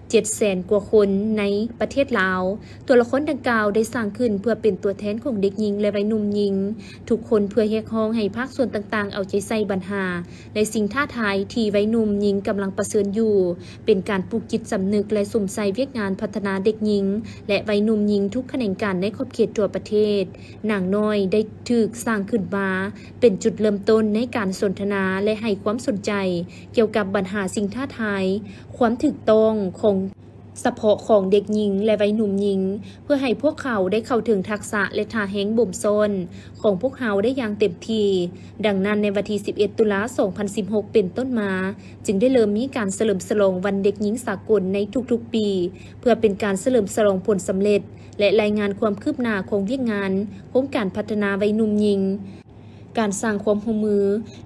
ເຈັດແສນກວ່າຄົນໃນປະເທດລາວ. ຕົວລະຄອນດັ່ງກ່າວໄດ້ສ້າງຂຶ້ນເພື່ອເປັນຕົວແທນຂອງເດັກຍິງ ແລະ ໄວໜຸ່ມຍິງທຸກຄົນ ເພື່ອຮຽກຮ້ອງໃຫ້ພາກສ່ວນຕ່າງໆເອົາໃຈໃສ່ບັນຫາ ແລະ ສິ່ງທ້າທາຍທີ່ໄວໜຸ່ມຍິງກຳລັງປະເຊີນຢູ່, ເປັນການປູກຈິດສຳນຶກ ແລະ ສຸມໃສ່ວຽກງານພັດທະນາເດັກຍິງ ແລະ ໄວໜຸ່ມຍິງທຸກຂະແໜງການໃນຂອບເຂດທົ່ວປະເທດ. ນາງນ້ອຍໄດ້ຖືກສ້າງຂຶ້ນມາເປັນຈຸດເລີ່ມຕົ້ນໃນການສົນທະນາ ແລະ ໃຫ້ຄວາມສົນໃຈກ່ຽວກັບບັນຫາສິ່ງທ້າທາຍ, ຄວາມຖືກຕ້ອງຂອງ ສະເພາະຂອງເດັກຍິງ ແລະ ໄວໜຸ່ມຍິງ ເພື່ອໃຫ້ພວກເຂົາໄດ້ເຂົ້າເຖິງທັກສະ ແລະ ທ່າແຮງບົ່ມຊ້ອນຂອງພວກເຮົາໄດ້ຢ່າງເຕັມທີ່. ດັ່ງນັ້ນ, ໃນວັນທີສິບເອັດ ຕຸລາ ສອງພັນສິບຫົກ ເປັນຕົ້ນມາ, ຈຶ່ງໄດ້ເລີ່ມມີການສະເຫຼີມສະຫຼອງວັນເດັກຍິງສາກົນໃນທຸກໆປີ, ເພື່ອເປັນການສະເຫຼີມສະຫຼອງຜົນສຳເລັດ ແລະ ລາຍງານຄວາມຄືບໜ້າຂອງວຽກງານໂຄງການພັດທະນາໄວໜຸ່ມຍິງ. ການສ້າງຄວາມຮ່ວມມື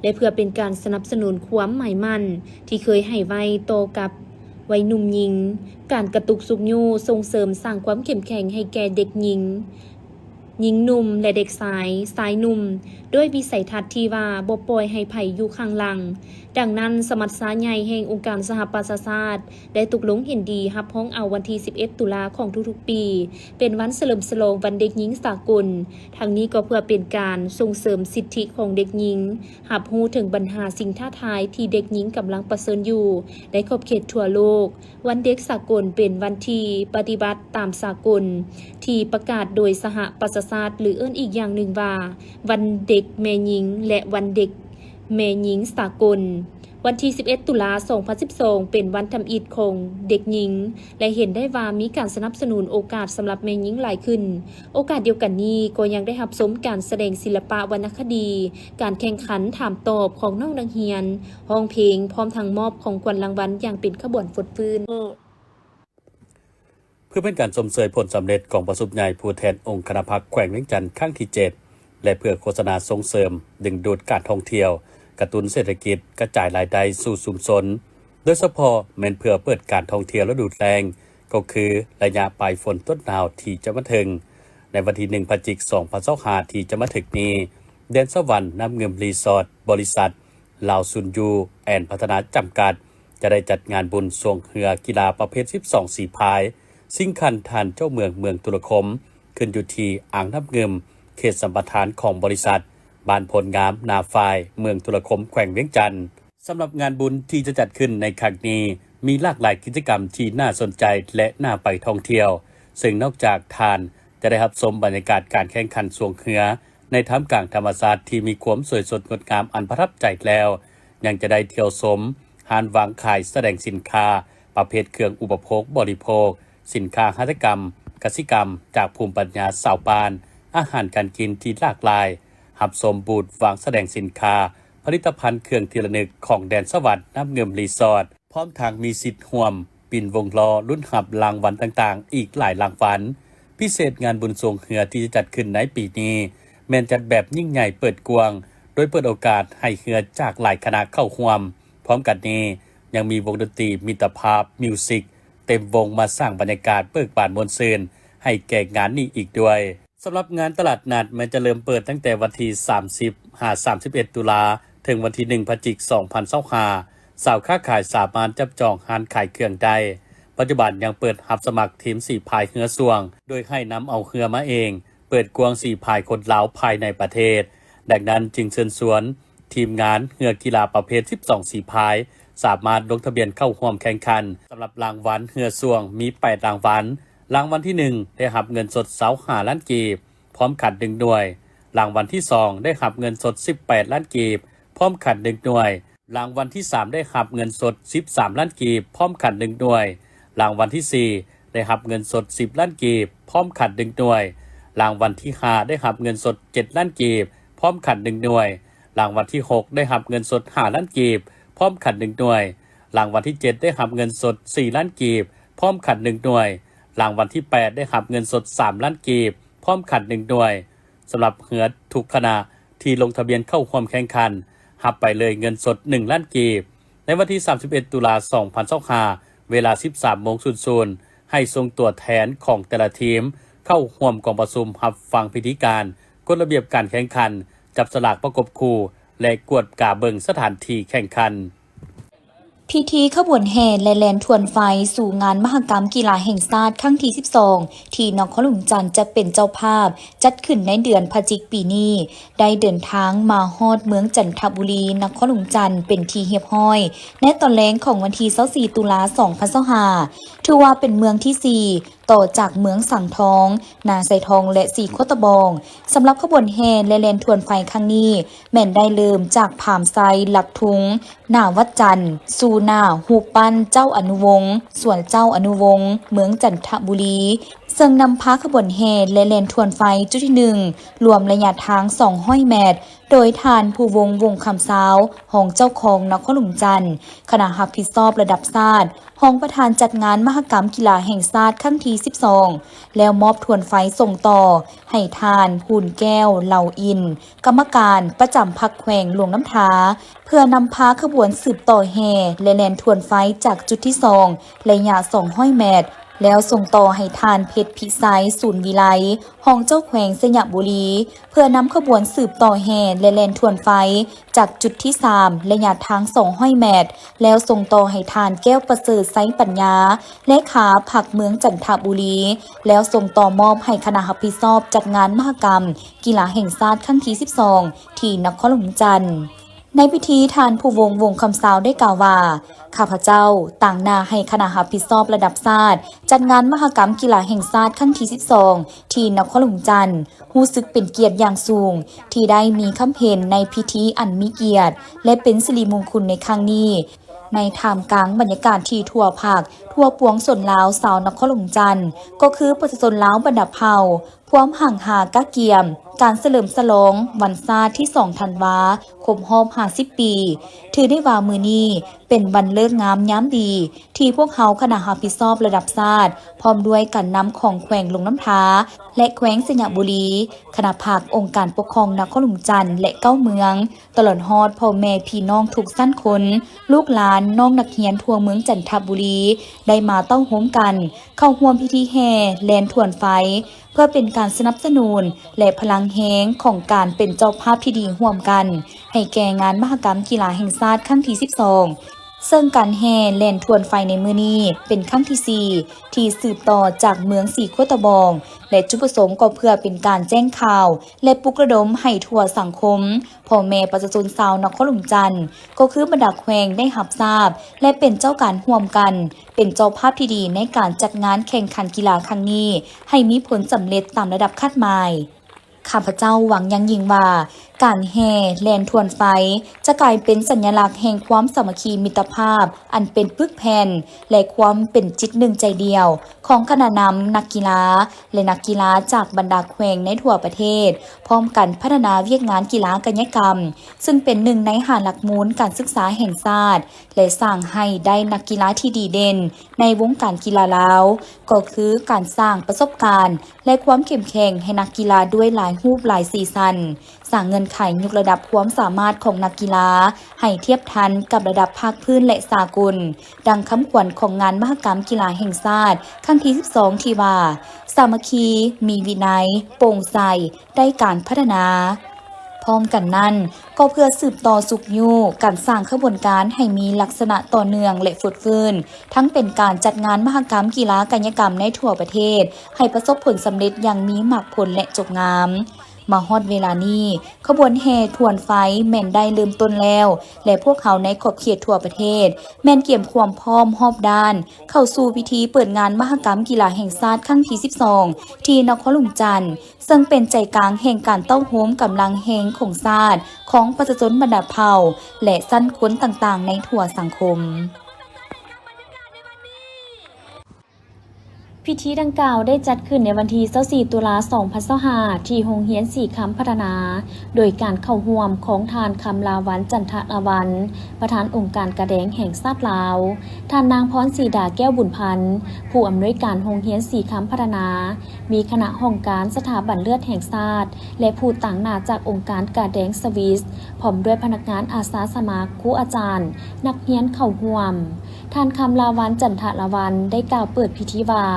ແລະ ເພື່ອເປັນການສະໜັບສະໜູນຄວາມໝາຍໝັ້ນທີ່ເຄີຍໃຫ້ໄວ້ຕໍ່ກັບໄວໜຸ່ມຍິງ, ການກະຕຸກຊຸກຍູ້ສົ່ງເສີມສ້າງຄວາມເຂັ້ມແຂງໃຫ້ແກ່ເດັກຍິງ, ຍິງໜຸ່ມ ແລະ ເດັກຊາຍ, ຊາຍໜຸ່ມ ດ້ວຍວິໄສທັດທີ່ວ່າບໍ່ປ່ອຍໃຫ້ໃຜຢູ່ຂ້າງຫຼັງ. ດັ່ງນັ້ນ, ສະມັດຊາໃຫຍ່ແຫ່ງອົງການສະຫະປະຊາຊາດ ໄດ້ຕົກລົງເຫັນດີຮັບຮອງເອົາວັນທີສິບເອັດ ຕຸລາຂອງທຸກໆປີ ເປັນວັນສະເຫຼີມສະຫຼອງວັນເດັກຍິງສາກົນ. ທັງນີ້ກໍເພື່ອເປັນການສົ່ງເສີມສິດທິຂອງເດັກຍິງ, ຮັບຮູ້ເຖິງບັນຫາສິ່ງທ້າທາຍທີ່ເດັກຍິງກຳລັງປະເຊີນຢູ່ໃນຂອບເຂດທົ່ວໂລກ. ວັນເດັກສາກົນເປັນວັນທີ່ປະຕິບັດຕາມສາກົນທີ່ປະກາດໂດຍສະຫະປະຊາຊາດ ຫຼື ເອີ້ນອີກຢ່າງໜຶ່ງວ່າ ວັນເດັກແມ່ຍິງ ແລະ ວັນເດັກແມ່ຍິງສາກົນ. ວັນທີສິບເອັດ ຕຸລາ ສອງພັນສິບສອງ ເປັນວັນທຳອິດຂອງເດັກຍິງ ແລະ ເຫັນໄດ້ວ່າມີການສະໜັບສະໜູນໂອກາດສຳລັບແມ່ຍິງຫຼາຍຂຶ້ນ. ໂອກາດດຽວກັນນີ້ກໍຍັງໄດ້ຮັບຊົມການສະແດງສິລະປະວັນນະຄະດີ, ການແຂ່ງຂັນຖາມຕອບຂອງນ້ອງນັກຮຽນ, ຮ້ອງເພງ, ພ້ອມທັງມອບຂອງຂວັນລາງວັນຢ່າງເປັນຂະບວນຟົດຟື້ນ. ເພື່ອເປັນການຊົມເຊີຍຜົນສຳເລັດກອງປະຊຸມໃຫຍ່ຜູ້ແທນອົງຄະນະພັກແຂວງວຽງຈັນຄັ້ງທີເຈັດ ແລະ ເພື່ອໂຄສະນາສົ່ງເສີມດຶງດູດການທ່ອງທ່ຽວ, ກະຕຸ້ນເສດຖະກິດ, ກະຈາຍລາຍໄດ້ສູ່ຊຸມຊົນ, ໂດຍສະເພາະແມ່ນເພື່ອເປີດການທ່ອງທ່ຽວລະດູແລ້ງ, ກໍຄືໄລຍະປາຍຝົນຕົ້ນໜາວທີ່ຈະມາເຖິງ. ໃນວັນທີໜຶ່ງ ພະຈິກ ສອງພັນຊາວຫ້າ ທີ່ຈະມາເຖິງນີ້, ແດນສະຫວັນນ້ຳງື່ມຣີສອດ ບໍລິສັດ ລາວຊຸນຢູແອນພັດທະນາຈຳກັດ ຈະໄດ້ຈັດງານບຸນຊ່ວງເຮືອກິລາປະເພດສິບສອງສີພາຍ ຊິງຂັນທ່ານເຈົ້າເມືອງເມືອງທຸລະຄົມ ຂຶ້ນຢູ່ທີ່ອ່າງນ້ຳງື່ມ ເຂດສຳປະທານຂອງບໍລິສັດ ບ້ານໂພນງາມ ນາຝ້າຍ ເມືອງທຸລະຄົມ ແຂວງວຽງຈັນ. ສຳລັບງານບຸນທີ່ຈະຈັດຂຶ້ນໃນຄັ້ງນີ້ ມີຫຼາກຫຼາຍກິດຈະກຳທີ່ໜ້າສົນໃຈ ແລະ ໜ້າໄປທ່ອງທ່ຽວ, ເຊິ່ງນອກຈາກທ່ານຈະໄດ້ຮັບຊົມບັນຍາກາດການແຂ່ງຂັນຊ່ວງເຮືອ ໃນທ່າມກາງທຳມະຊາດທີ່ມີຄວາມສວຍສົດງົດງາມອັນປະທັບໃຈແລ້ວ, ຍັງຈະໄດ້ທ່ຽວຊົມຮ້ານວາງຂາຍສະແດງສິນຄ້າປະເພດເຄື່ອງອຸປະໂພກບໍລິໂພກ, ສິນຄ້າຫັດຖະກຳ, ກະສິກຳຈາກພູມປັນຍາຊາວບ້ານ, ອາຫານການກິນທີ່ຫຼາກຫຼາຍ, ຮັບຊົມບູດວາງສະແດງສິນຄ້າ, ຜະລິດຕະພັນເຄື່ອງທີ່ລະນຶກຂອງແດນສະຫວັນນ້ຳງື່ມຣີສອດ. ພ້ອມທັງມີສິດຮ່ວມປິ່ນວົງລໍ້ລຸ້ນຮັບລາງວັນຕ່າງໆອີກຫຼາຍລາງວັນ. ພິເສດງານບຸນຊ່ວງເຮືອທີ່ຈະຈັດຂຶ້ນໃນປີນີ້ ແມ່ນຈັດແບບຍິ່ງໃຫຍ່ເປີດກວ້າງ, ໂດຍເປີດໂອກາດໃຫ້ເຮືອຈາກຫຼາຍຄະນະເຂົ້າຮ່ວມ. ພ້ອມກັນນີ້ຍັງມີວົງດົນຕີມິດຕະພາບມິວສິກເຕັມວົງມາສ້າງບັນຍາກາດເບີກບານມ່ວນຊື່ນໃຫ້ແກ່ງານນີ້ອີກດ້ວຍ. ສຳລັບງານຕະຫຼາດນັດແມ່ນຈະເລີ່ມເປີດຕັ້ງແຕ່ວັນທີສາມສິບ ຫາ ສາມສິບເອັດ ຕຸລາ ເຖິງວັນທີໜຶ່ງ ພະຈິກ ສອງພັນຊາວຫ້າ. ຊາວຄ້າຂາຍສາມາດຈັບຈອງຮ້ານຂາຍເຄື່ອງໄດ້. ປັດຈຸບັນຍັງເປີດຮັບສະໝັກທີມສີພາຍເຮືອຊ່ວງ ໂດຍໃຫ້ນຳເອົາເຮືອມາເອງ, ເປີດກວ້າງສີພາຍຄົນລາວພາຍໃນປະເທດ. ດັ່ງນັ້ນຈຶ່ງເຊີນຊວນທີມງານເຮືອກິລາປະເພດສິບສອງສີພາຍ ສາມາດລົງທະບຽນເຂົ້າຮ່ວມແຂ່ງຂັນ. ສຳລັບລາງວັນເຮືອຊ່ວງມີແປດລາງວັນ. ລາງວັນທີໜຶ່ງ ໄດ້ຮັບເງິນສົດຊາວຫ້າລ້ານກີບ ພ້ອມຂັນໜຶ່ງໜ່ວຍ. ລາງວັນທີສອງ ໄດ້ຮັບເງິນສົດສິບແປດລ້ານກີບ ພ້ອມຂັນໜຶ່ງໜ່ວຍ. ລາງວັນທີສາມ ໄດ້ຮັບເງິນສົດສິບສາມລ້ານກີບ ພ້ອມຂັນໜຶ່ງໜ່ວຍ. ລາງວັນທີສີ່ ໄດ້ຮັບເງິນສົດສິບລ້ານກີບ ພ້ອມຂັນໜຶ່ງໜ່ວຍ. ລາງວັນທີຫ້າ ໄດ້ຮັບເງິນສົດເຈັດລ້ານກີບ ພ້ອມຂັນໜຶ່ງໜ່ວຍ. ລາງວັນທີຫົກ ໄດ້ຮັບເງິນສົດຫ້າລ້ານກີບ ພ້ອມຂັນໜຶ່ງໜ່ວຍ. ລາງວັນທີເຈັດ ໄດ້ຮັບເງິນສົດສີ່ລ້ານກີບ ພ້ອມຂັນໜຶ່ງໜ່ວຍ. ລາງວັນທີແປດ ໄດ້ຮັບເງິນສົດສາມລ້ານກີບ ພ້ອມຂັນໜຶ່ງໜ່ວຍ. ສຳລັບເຮືອທຸກຄະນະທີ່ລົງທະບຽນເຂົ້າຮ່ວມແຂ່ງຂັນ ຮັບໄປເລີຍເງິນສົດໜຶ່ງລ້ານກີບ. ໃນວັນທີສາມສິບເອັດ ຕຸລາ ສອງພັນຊາວຫ້າ ເວລາ ສິບສາມໂມງສູນສູນ ໃຫ້ສົ່ງຕົວແທນຂອງແຕ່ລະທີມເຂົ້າຮ່ວມກອງປະຊຸມຮັບຟັງພິທີການ, ກົດລະບຽບການແຂ່ງຂັນ, ຈັບສະຫຼາກປະກົບຄູ່ ແລະ ກວດກາເບິ່ງສະຖານທີ່ແຂ່ງຂັນ. ພິທີຂະບວນແຫ່ ແລະ ແລ່ນທວນໄຟສູ່ງານມະຫະກຳກິລາແຫ່ງຊາດຄັ້ງທີສິບສອງ ທີ່ນະຄອນຫຼວງຈັນຈະເປັນເຈົ້າພາບ ຈັດຂຶ້ນໃນເດືອນພະຈິກປີນີ້ ໄດ້ເດີນທາງມາຮອດເມືອງຈັນທະບູລີ ນະຄອນຫຼວງຈັນເປັນທີ່ຮຽບຮ້ອຍ ໃນຕອນແລງຂອງວັນທີຊາວສີ່ ຕຸລາ ສອງພັນຊາວຫ້າ ຖືວ່າເປັນເມືອງທີສີ່ ຕໍ່ຈາກເມືອງສັງທອງ, ນາຊາຍທອງ ແລະ ສີໂຄດຕະບອງ. ສຳລັບຂະບວນແຫ່ແລະແລ່ນທວນໄຟຄັ້ງນີ້ ແມ່ນໄດ້ເລີ່ມຈາກຜາມໄຊ, ຫຼັກທຸງ, ໜ້າວັດຈັນ, ສູ່ໜ້າຮູບປັ້ນເຈົ້າອະນຸວົງ, ສວນເຈົ້າອະນຸວົງ, ເມືອງຈັນທະບູລີ, ເຊິ່ງນຳພາຂະບວນແຫ່ ແລະ ແລ່ນທວນໄຟຈຸດທີໜຶ່ງ ລວມໄລຍະທາງສອງຮ້ອຍແມັດ ໂດຍທ່ານ ພູວົງ ວົງຄຳຊາວ, ຮອງເຈົ້າຄອງນະຄອນຫຼວງຈັນ, ຄະນະຮັບຜິດຊອບລະດັບຊາດ, ຮອງປະທານຈັດງານມະຫະກຳກິລາແຫ່ງຊາດຄັ້ງທີສິບສອງ ແລ້ວມອບທວນໄຟສົ່ງຕໍ່ໃຫ້ທ່ານ ຫຸນແກ້ວ ເຫຼົ່າອິນ, ກຳມະການປະຈຳພັກແຂວງຫຼວງນ້ຳທາ ເພື່ອນຳພາຂະບວນສືບຕໍ່ແຫ່ ແລະ ແລ່ນທວນໄຟຈາກຈຸດທີສອງ ໄລຍະສອງຮ້ອຍແມັດ ແລ້ວສົ່ງຕໍ່ໃຫ້ທ່ານ ເພັດພິໄຊ ສູນວິໄລ, ຮອງເຈົ້າແຂວງໄຊຍະບູລີ ເພື່ອນຳຂະບວນສືບຕໍ່ແຫ່ ແລະ ແລ່ນທວນໄຟຈາກຈຸດທີສາມ ໄລຍະທາງສອງຮ້ອຍແມັດ ແລ້ວສົ່ງຕໍ່ໃຫ້ທ່ານ ແກ້ວປະເສີດ ໄຊປັນຍາ ເລຂາພັກເມືອງຈັນທະບູລີ ແລ້ວສົ່ງຕໍ່ມອບໃຫ້ຄະນະຮັບຜິດຊອບຈັດງານມະຫະກຳກິລາແຫ່ງຊາດຄັ້ງທີສິບສອງ ທີ່ນະຄອນຫຼວງຈັນ. ໃນພິທີ ທ່ານ ພູວົງ ວົງຄຳຊາວ ໄດ້ກ່າວວ່າ ຂ້າພະເຈົ້າຕາງໜ້າໃຫ້ຄະນະຮັບຜິດຊອບລະດັບຊາດ ຈັດງານມະຫະກຳກິລາແຫ່ງຊາດຄັ້ງທີສິບສອງ ທີ່ນະຄອນຫຼວງຈັນ ຮູ້ສຶກເປັນກຽດຢ່າງສູງ ທີ່ໄດ້ມີຄຳເຫັນໃນພິທີອັນມີກຽດ ແລະ ເປັນສິລິມຸງຄຸນໃນຄັ້ງນີ້, ໃນທ່າມກາງບັນຍາກາດທີ່ທົ່ວພັກ, ທົ່ວປວງຊົນລາວຊາວນະຄອນຫຼວງຈັນ, ກໍຄືປະຊາຊົນລາວບັນດາເຜົ່າ, ຄວາມຮັ່ງຫາກະກຽມການສະເຫຼີມສະຫຼອງວັນຊາດທີສອງທັນວາ ຄົບຮອບຫ້າສິບປີ. ຖືໄດ້ວ່າມື້ນີ້ເປັນວັນເລີກງາມຍາມດີ ທີ່ພວກເຮົາຄະນະຮັບຜິດຊອບລະດັບຊາດ ພ້ອມດ້ວຍການນຳຂອງແຂວງຫຼວງນ້ຳທາ ແລະ ແຂວງໄຊຍະບູລີ, ຄະນະພັກ, ອົງການປົກຄອງນະຄອນຫຼວງຈັນ ແລະ ເກົ້າເມືອງ, ຕະຫຼອດຮອດພໍ່ແມ່ພີ່ນ້ອງທຸກຊັ້ນຄົນ, ລູກຫຼານ, ນ້ອງນັກຮຽນທົ່ວເມືອງຈັນທະບູລີ ໄດ້ມາເຕົ້າໂຮມກັນ ເຂົ້າຮ່ວມພິທີແຫ່ແລ່ນທວນໄຟ ເພື່ອເປັນການສະໜັບສະໜູນ ແລະ ພະລັງແຮງຂອງການເປັນເຈົ້າພາບທີ່ດີຮ່ວມກັນ ໃຫ້ແກ່ງານມະຫະກຳກິລາແຫ່ງຊາດຄັ້ງທີສິບສອງ ເຊິ່ງການແຫ່ແລ່ນທວນໄຟໃນມື້ນີ້ເປັນຄັ້ງທີສີ່ ທີ່ສືບຕໍ່ຈາກເມືອງສີໂຄດຕະບອງ ແລະ ຈຸດປະສົງກໍເພື່ອເປັນການແຈ້ງຂ່າວ ແລະ ປຸກລະດົມໃຫ້ທົ່ວສັງຄົມ ພໍ່ແມ່ປະຊາຊົນຊາວນະຄອນຫຼວງຈັນ ກໍຄືບັນດາແຂວງໄດ້ຮັບຊາບ ແລະ ເປັນເຈົ້າການຮ່ວມກັນ ເປັນເຈົ້າພາບທີ່ດີໃນການຈັດງານແຂ່ງຂັນກິລາຄັ້ງນີ້ ໃຫ້ມີຜົນສຳເລັດຕາມລະດັບຄາດໝາຍ. ຂ້າພະເຈົ້າຫວັງຢ່າງຍິ່ງວ່າ ການແຫ່ແລ່ນທວນໄຟ ຈະກາຍເປັນສັນຍະລັກແຫ່ງຄວາມສາມັກຄີມິດຕະພາບ ອັນເປັນປຶກແຜ່ນ ແລະ ຄວາມເປັນຈິດໜຶ່ງໃຈດຽວ ຂອງຄະນະນຳນັກກິລາ ແລະ ນັກກິລາຈາກບັນດາແຂວງໃນທົ່ວປະເທດ ພ້ອມກັນພັດທະນາວຽກງານກິລາກາຍະກຳ ເຊິ່ງເປັນໜຶ່ງໃນຫ້າຫຼັກມູນການສຶກສາແຫ່ງຊາດ ແລະ ສ້າງໃຫ້ໄດ້ນັກກິລາທີ່ດີເດັ່ນໃນວົງການກິລາລາວ ກໍຄືການສ້າງປະສົບການ ແລະ ຄວາມເຂັ້ມແຂງໃຫ້ນັກກິລາດ້ວຍຫຼາຍຮູບຫຼາຍສີສັນ, ສ້າງເງື່ອນໄຂຍົກລະດັບຄວາມສາມາດຂອງນັກກິລາໃຫ້ທຽບທັນກັບລະດັບພາກພື້ນ ແລະ ສາກົນ, ດັ່ງຄຳຂວັນຂອງງານມະຫະກຳກິລາແຫ່ງຊາດຄັ້ງທີສິບສອງ ທີ່ວ່າ ສາມັກຄີ, ມີວິໄນ, ໂປ່ງໃສ, ໄດ້ການພັດທະນາ. ພ ພ້ອມກັນນັ້ນ, ກໍເພື່ອສືບຕໍ່ຊຸກຍູ້ການສ້າງຂະບວນການໃຫ້ມີລັກສະນະຕໍ່ເນື່ອງ ແລະ ຟົດຟື້ນ, ທັງເປັນການຈັດງານມະຫະກຳກິລາກາຍະກຳໃນທົ່ວປະເທດ ໃຫ້ປະສົບຜົນສຳເລັດຢ່າງມີໝາກຜົນ ແລະ ຈົບງາມ. ມາຮອດເວລານີ້, ຂະບວນແຫ່ທວນໄຟແມ່ນໄດ້ເລີ່ມຕົ້ນແລ້ວ, ແລະ ພວກເຮົາໃນຂອບເຂດທົ່ວປະເທດ ແມ່ນກຽມຄວາມພ້ອມຮອບດ້ານ ເຂົ້າສູ່ພິທີເປີດງານມະຫະກຳກິລາແຫ່ງຊາດຄັ້ງທີສິບສອງ ທີ່ນະຄອນຫຼວງຈັນ ເຊິ່ງເປັນໃຈກາງແຫ່ງການເຕົ້າໂຮມກຳລັງແຮງຂອງຊາດ, ຂອງປະຊາຊົນບັນດາເຜົ່າ ແລະ ຊັ້ນຄົນຕ່າງໆໃນທົ່ວສັງຄົມ. ພິທີດັ່ງກ່າວໄດ້ຈັດຂຶ້ນໃນວັນທີຊາວສີ່ ຕຸລາ ສອງພັນຊາວຫ້າ ທີ່ໂຮງຮຽນສີຄຳພັດທະນາ, ໂດຍການເຂົ້າຮ່ວມຂອງທ່ານ ຄຳລາວັນ ຈັນທະລາວັນ ປະທານອົງການກາແດງແຫ່ງຊາດລາວ, ທ່ານນາງ ພອນສີດາ ແກ້ວບຸນພັນ ຜູ້ອຳນວຍການໂຮງຮຽນສີຄຳພັດທະນາ, ມີຄະນະຫ້ອງການສະຖາບັນເລືອດແຫ່ງຊາດ ແລະ ຜູ້ຕາງໜ້າຈາກອົງການກາແດງສະວິສ, ພ້ອມດ້ວຍພະນັກງານອາສາສະໝັກ, ຄູອາຈານ, ນັກຮຽນເຂົ້າຮ່ວມ. ທ່ານ ຄຳລາວັນ ຈັນທະລາວັນ ໄດ້ກ່າວເປີດພິທີວ່າ,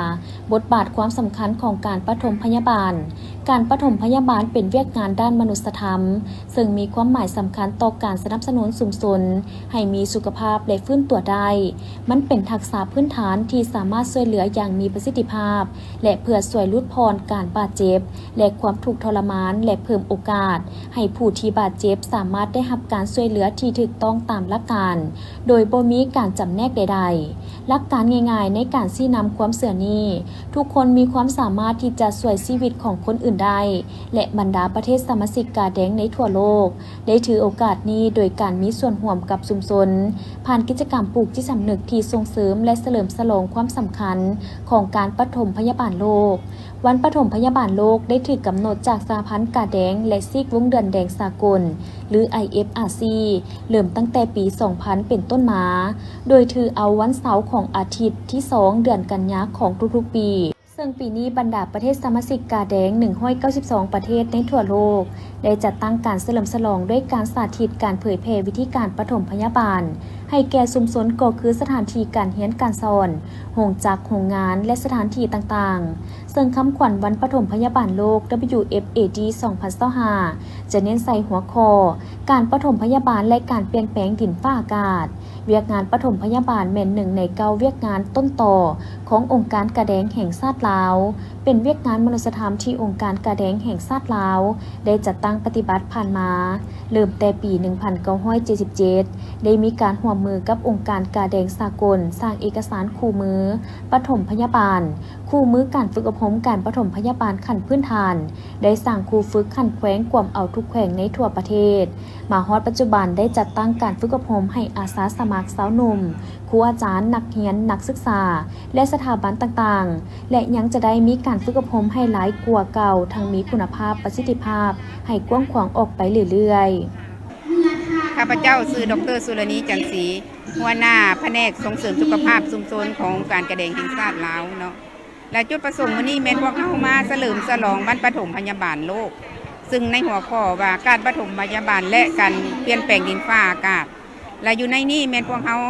ບົດບາດຄວາມສຳຄັນຂອງການປະຖົມພະຍາບານ. ການປະຖົມພະຍາບານເປັນວຽກງານດ້ານມະນຸດສະທຳ, ເຊິ່ງມີຄວາມໝາຍສຳຄັນຕໍ່ການສະໜັບສະໜູນຊຸມຊົນໃຫ້ມີສຸຂະພາບ ແລະ ຟື້ນຕົວໄດ້. ມັນເປັນທັກສະພື້ນຖານທີ່ສາມາດຊ່ວຍເຫຼືອຢ່າງມີປະສິດທິພາບ ແລະ ເພື່ອຊ່ວຍຫຼຸດຜ່ອນການບາດເຈັບ ແລະ ຄວາມທຸກທໍລະມານ ແລະ ເພີ່ມໂອກາດໃຫ້ຜູ້ທີ່ບາດເຈັບສາມາດໄດ້ຮັບການຊ່ວຍເຫຼືອທີ່ຖືກຕ້ອງຕາມຫຼັກການ ໂດຍບໍ່ມີການຈຳແນກໃດໆ. ຫຼັກການງ່າຍໆໃນການຊີ້ນຳຄວາມເຊື່ອນີ້, ທຸກຄົນມີຄວາມສາມາດທີ່ຈະຊ່ວຍຊີວິດຂອງຄົນອື່ນໄດ້ ແລະ ບັນດາປະເທດສະມາຊິກກາແດງໃນທົ່ວໂລກ ໄດ້ຖືໂອກາດນີ້ໂດຍການມີສ່ວນຮ່ວມກັບຊຸມຊົນ, ຜ່ານກິດຈະກຳປູກຈິດສຳນຶກທີ່ສົ່ງເສີມ ແລະ ສະເຫຼີມສະຫຼອງຄວາມສຳຄັນຂອງການປະຖົມພະຍາບານໂລກ. ວັນປະຖົມພະຍາບານໂລກໄດ້ຖືກກຳນົດຈາກສະຫະພັນກາແດງ ແລະ ຊີກວົງເດືອນແດງສາກົນ ຫຼື ໄອເອັຟອາຊີ ເລີ່ມຕັ້ງແຕ່ປີສອງພັນເປັນຕົ້ນມາ, ໂດຍຖືເອົາວັນເສົາຂອງອາທິດທີສອງເດືອນກັນຍາຂອງທຸກໆປີ. ເຊິ່ງປີນີ້ບັນດາປະເທດສະມາຊິກກາແດງໜຶ່ງຮ້ອຍເກົ້າສິບສອງປະເທດໃນທົ່ວໂລກ ໄດ້ຈັດຕັ້ງການສະເຫຼີມສະຫຼອງດ້ວຍການສາທິດການເຜີຍແຜ່ວິທີການປະຖົມພະຍາບານໃຫ້ແກ່ຊຸມຊົນ ກໍຄືສະຖານທີ່ການຮຽນການສອນ, ໂຮງຈັກ, ໂຮງງານ ແລະ ສະຖານທີ່ຕ່າງໆ. ເຊິ່ງຄຳຂວັນວັນປະຖົມພະຍາບານໂລກ WFAD ສອງພັນຊາວຫ້າ ຈະເນັ້ນໃສ່ຫົວຂໍ້ ການປະຖົມພະຍາບານ ແລະ ການປ່ຽນແປງດິນຟ້າອາກາດ. ວຽກງານປະຖົມພະຍາບານແມ່ນໜຶ່ງໃນເກົ້າວຽກງານຕົ້ນຕໍຂອງອົງການກາແດງແຫ່ງຊາດລາວ, ເປັນວຽກງານມະນຸດສະທຳທີ່ອົງການກາແດງແຫ່ງຊາດລາວໄດ້ຈັດຕັ້ງປະຕິບັດຜ່ານມາ, ເລີ່ມແຕ່ປີໜຶ່ງພັນເກົ້າຮ້ອຍເຈັດສິບເຈັດ ໄດ້ມີການຮ່ວມມືກັບອົງການກາແດງສາກົນ ສ້າງເອກະສານຄູ່ມືປະຖົມພະຍາບານ, ຄູ່ມືການຝຶກອົບຮົມການປະຖົມພະຍາບານຂັ້ນພື້ນຖານ, ໄດ້ສ້າງຄູຝຶກຂັ້ນແຂວງກວມເອົາທຸກແຂວງໃນທົ່ວປະເທດ. ມາຮອດປັດຈຸບັນໄດ້ຈັດຕັ້ງການຝຶກອົບຮົມໃຫ້ອາສາສະໝັກຊາວໜຸ່ມ, ຄູອາຈານ, ນັກຮຽນ, ນັກສຶກສາ ແລະ ສະຖາບັນຕ່າງໆ ແລະ ຍັງຈະໄດ້ມີການຝຶກອົບຮົມໃຫ້ຫຼາຍກວ່າເກົ່າ, ທັງມີຄຸນນະພາບ, ປະສິດທິພາບ ໃຫ້ກວ້າງຂວາງອອກໄປເລື້ອຍໆ. ຂ້າພະເຈົ້າຊື່ ດອກເຕີ ສຸລະນີ ຈັນສີ, ຫົວໜ້າພະແນກສົ່ງເສີມສຸຂະພາບຊຸມຊົນຂອງອົງການກາແດງແຫ່ງຊາດລາວເນາະ. ແລະ ຈຸດປະສົງມື້ນີ້ແມ່ນພວກເຮົາມາສະເຫຼີມສະຫຼອງວັນປະຖົມພະຍາບານໂລກ, ຊຶ່ງໃນຫົວຂໍ້ວ່າການປະຖົມພະຍາບານ ແລະ ການປ່ຽນແປງດິນຟ້າອາກາດ. ແລະ ຢູ່ໃນນີ້ແມ່ນພວກເຮົາ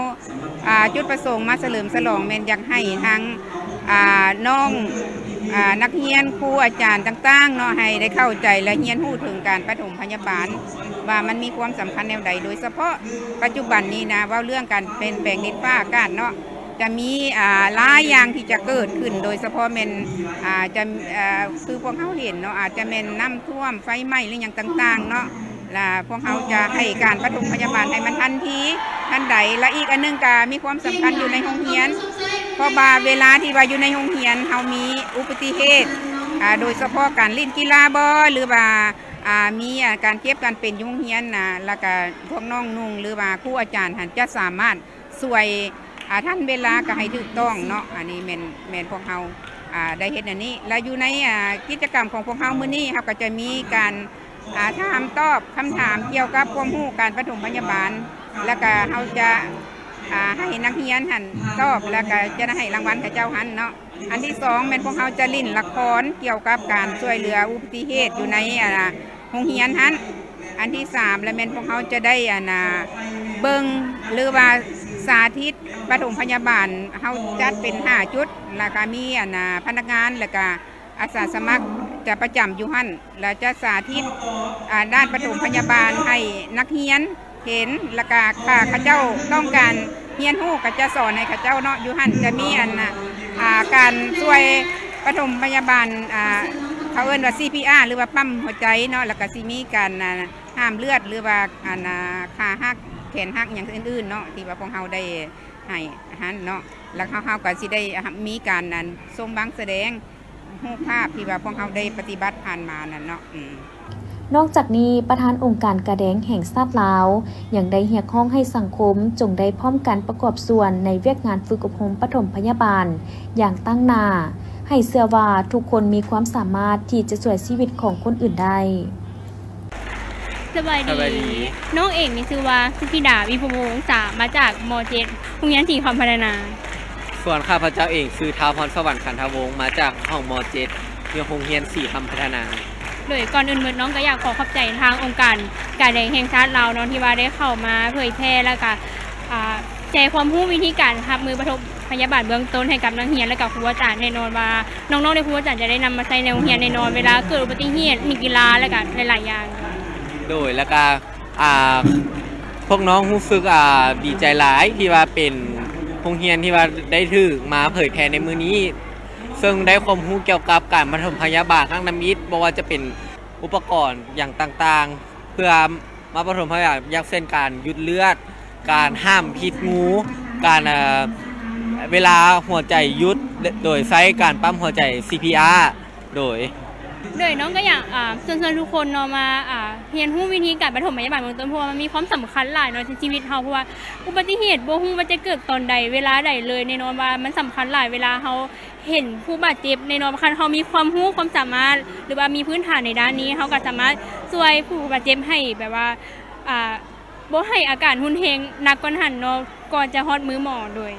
ອ່າ ຈຸດປະສົງມາສະເຫຼີມສະຫຼອງແມ່ນຢາກໃຫ້ທາງ ອ່າ ນ້ອງ ອ່າ ນັກຮຽນ, ຄູອາຈານຕ່າງໆເນາະ ໃຫ້ໄດ້ເຂົ້າໃຈ ແລະ ຮຽນຮູ້ເຖິງການປະຖົມພະຍາບານ ວ່າມັນມີຄວາມສຳຄັນແນວໃດ, ໂດຍສະເພາະປັດຈຸບັນນີ້ນະ ເວົ້າເລື່ອງການປ່ຽນແປງດິນຟ້າອາກາດເນາະ. ຈະມີ ອ່າ ຫຼາຍຢ່າງທີ່ຈະເກີດຂຶ້ນ, ໂດຍສະເພາະແມ່ນ ອ່າ ຈະ ເອີ ຄືພວກເຮົາເຫັນເນາະ, ອາດຈະແມ່ນນ້ຳຖ້ວມ, ໄຟໄໝ້ ຫຼື ຫຍັງຕ່າງໆເນາະ, ລະພວກເຮົາຈະໃຫ້ການປະຖົມພະຍາບານໃຫ້ມັນທັນທີທັນໃດ. ລະອີກອັນໜຶ່ງກະມີຄວາມສຳຄັນຢູ່ໃນໂຮງຮຽນ, ເພາະວ່າເວລາທີ່ວ່າຢູ່ໃນໂຮງຮຽນເຮົາມີອຸປະຕິເຫດ, ອາ ໂດຍສະເພາະການຫຼິ້ນກິລາບໍ ຫຼືວ່າ ອາ ມີ ອາ ການເຈັບການເປັນຢູ່ໂຮງຮຽນນະ, ລະກະພວກນ້ອງນຸ່ງ ຫຼືວ່າຄູອາຈານຫັ້ນຈະສາມາດ ຊ່ວຍ ອາ ທັນເວລາກໍໃຫ້ຖືກຕ້ອງເນາະ. ອັນນີ້ແມ່ນ ແມ່ນພວກເຮົາ ອາ ໄດ້ເຮັດອັນນີ້ ແລະ ຢູ່ໃນ ອາ ກິດຈະກຳຂອງພວກເຮົາມື້ນີ້ ເຮົາກໍຈະມີການ ອາ ຖາມຕອບຄຳຖາມກ່ຽວກັບຄວາມຮູ້ການປະຖົມພະຍາບານ ແລ້ວກໍເຮົາຈະ ອາ ໃຫ້ນັກຮຽນຫັ້ນຕອບ ແລ້ວກໍຈະໄດ້ໃຫ້ລາງວັນເຂົາເຈົ້າຫັ້ນເນາະ. ອັນທີສອງແມ່ນພວກເຮົາຈະຫຼິ້ນລະຄອນກ່ຽວກັບການຊ່ວຍເຫຼືອອຸປະຕິເຫດຢູ່ໃນ ອາ ໂຮງຮຽນຫັ້ນ. ອັນທີສາມລະແມ່ນພວກເຮົາຈະໄດ້ ອັນນ່າ ເບິ່ງ ຫຼືວ່າສາທິດປະຖົມພະຍາບານ, ເຮົາຈັດເປັນຫ້າຈຸດ ລະກະມີ ອັນນ່າ ພະນັກງານ ລະກະອາສາສະໝັກ ຈະປະຈຳຢູ່ຫັ້ນ ແລະ ຈະສາທິດ ອາ ດ້ານປະຖົມພະຍາບານໃຫ້ນັກຮຽນເຫັນ ແລ້ວກະຖ້າເຂົາເຈົ້າຕ້ອງການຮຽນຮູ້ ກໍຈະສອນໃຫ້ເຂົາເຈົ້າເນາະ. ຢູ່ຫັ້ນຈະມີອັນ ອາ ການຊ່ວຍປະຖົມພະຍາບານ ອາ ເຂົາເອີ້ນວ່າ ຊີພີອາ ຫຼືວ່າປ້ຳຫົວໃຈເນາະ ແລ້ວກະຊິມີການ ອາ ຫ້າມເລືອດ ຫຼືວ່າອັນ ອາ ຂາຫັກ ແຂນຫັກ ຫຍັງອື່ນໆເນາະ ທີ່ວ່າພວກເຮົາໄດ້ໃຫ້ຫັ້ນເນາະ ແລ້ວເຮົາ ເຮົາກໍຊິໄດ້ ອາ ມີການອັນ ຊົມວາງສະແດງ ຮູບພາບທີ່ວ່າພວກເຮົາໄດ້ປະຕິບັດຜ່ານມານັ້ນເນາະ. ອືມ ນອກຈາກນີ້ ປະທານອົງການກາແດງແຫ່ງຊາດລາວ ຍັງໄດ້ຮຽກຮ້ອງໃຫ້ສັງຄົມຈົ່ງໄດ້ພ້ອມກັນປະກອບສ່ວນໃນວຽກງານຝຶກອົບຮົມປະຖົມພະຍາບານຢ່າງຕັ້ງໜ້າ, ໃຫ້ເຊື່ອວ່າທຸກຄົນມີຄວາມສາມາດທີ່ຈະຊ່ວຍຊີວິດຂອງຄົນອື່ນໄດ້. ສະບາຍດີ. ສະບາຍດີ. ນ້ອງເອງມີຊື່ວ່າ ສຸທິດາ ວິພູວົງສາ ມາຈາກ ມ.ເຈັດ ໂຮງຮຽນສີຄຳພັດທະນາ. ສ່ວນຂ້າພະເຈົ້າເອງຊື່ ທ້າວ ພອນສະຫວັນ ຂັນທະວົງ ມາຈາກຫ້ອງ ມ.ເຈັດ ຢູ່ໂຮງຮຽນສີຄຳພັດທະນາ. ໂດຍ ກ່ອນອື່ນໝົດ ນ້ອງກໍຢາກຂໍຂອບໃຈທາງອົງການກາແດງແຫ່ງຊາດລາວເນາະ ທີ່ວ່າໄດ້ເຂົ້າມາເຜີຍແຜ່ ແລ້ວກໍ ອາ ແຊຄວາມຮູ້ວິທີການຮັບມືປະຖົມພະຍາບານເບື້ອງຕົ້ນໃຫ້ກັບນັກຮຽນ ແລະ ກໍຄູອາຈານ. ແນ່ນອນວ່າ ນ້ອງໆ ແລະ ຄູອາຈານຈະໄດ້ນຳມາໃຊ້ໃນໂຮງຮຽນແນ່ນອນ ເວລາເກີດອຸບັດຕິເຫດ ມີກິລາ ແລ້ວກໍຫຼາຍໆຢ່າງ. ໂດຍ ແລ້ວກໍ ອາ ພວກນ້ອງຮູ້ສຶກ ອາ ດີໃຈຫຼາຍທີ່ວ່າເປັນໂຮງຮຽນທີ່ວ່າໄດ້ຖືກມາເຜີຍແຜ່ໃນມື້ນີ້ ເຊິ່ງໄດ້ຄວາມຮູ້ກ່ຽວກັບການປະຖົມພະຍາບານຄັ້ງທຳອິດ, ບໍ່ວ່າຈະເປັນອຸປະກອນຫຍັງຕ່າງໆ ເພື່ອມາປະຖົມພະຍາບານ ຢ່າງເຊັ່ນ ການຢຸດເລືອດ, ການຫ້າມພິດງູ, ການ ເອີ ເວລາຫົວໃຈຢຸດ ໂດຍໃຊ້ການປ້ຳຫົວໃຈ ຊີພີອາ ໂດຍ ໂດຍ ນ້ອງກໍຢາກ ອາ ເຊີນຊວນທຸກຄົນເນາະ ມາ ອາ ຮຽນຮູ້ວິທີການປະຖົມພະຍາບານເບື້ອງຕົ້ນ ເພາະວ່າມັນມີຄວາມສຳຄັນຫຼາຍເນາະໃນຊີວິດເຮົາ, ເພາະວ່າອຸບັດຕິເຫດບໍ່ຮູ້ວ່າຈະເກີດຕອນໃດ ເວລາໃດເລີຍ. ແນ່ນອນວ່າມັນສຳຄັນຫຼາຍ ເວລາເຮົາເຫັນຜູ້ບາດເຈັບ, ແນ່ນອນວ່າຄັນເຮົາມີຄວາມຮູ້ຄວາມສາມາດ ຫຼືວ່າມີພື້ນຖານໃນດ້ານນີ້ ເຮົາກໍສາມາດຊ່ວຍຜູ້ບາດເຈັບໃຫ້ແບບວ່າ ອາ ບໍ່ໃຫ້ອາການຮຸນແຮງໜັກກວ່ານັ້ນເນາະ ກ່ອນຈະຮອດມືໝໍ. ໂດຍ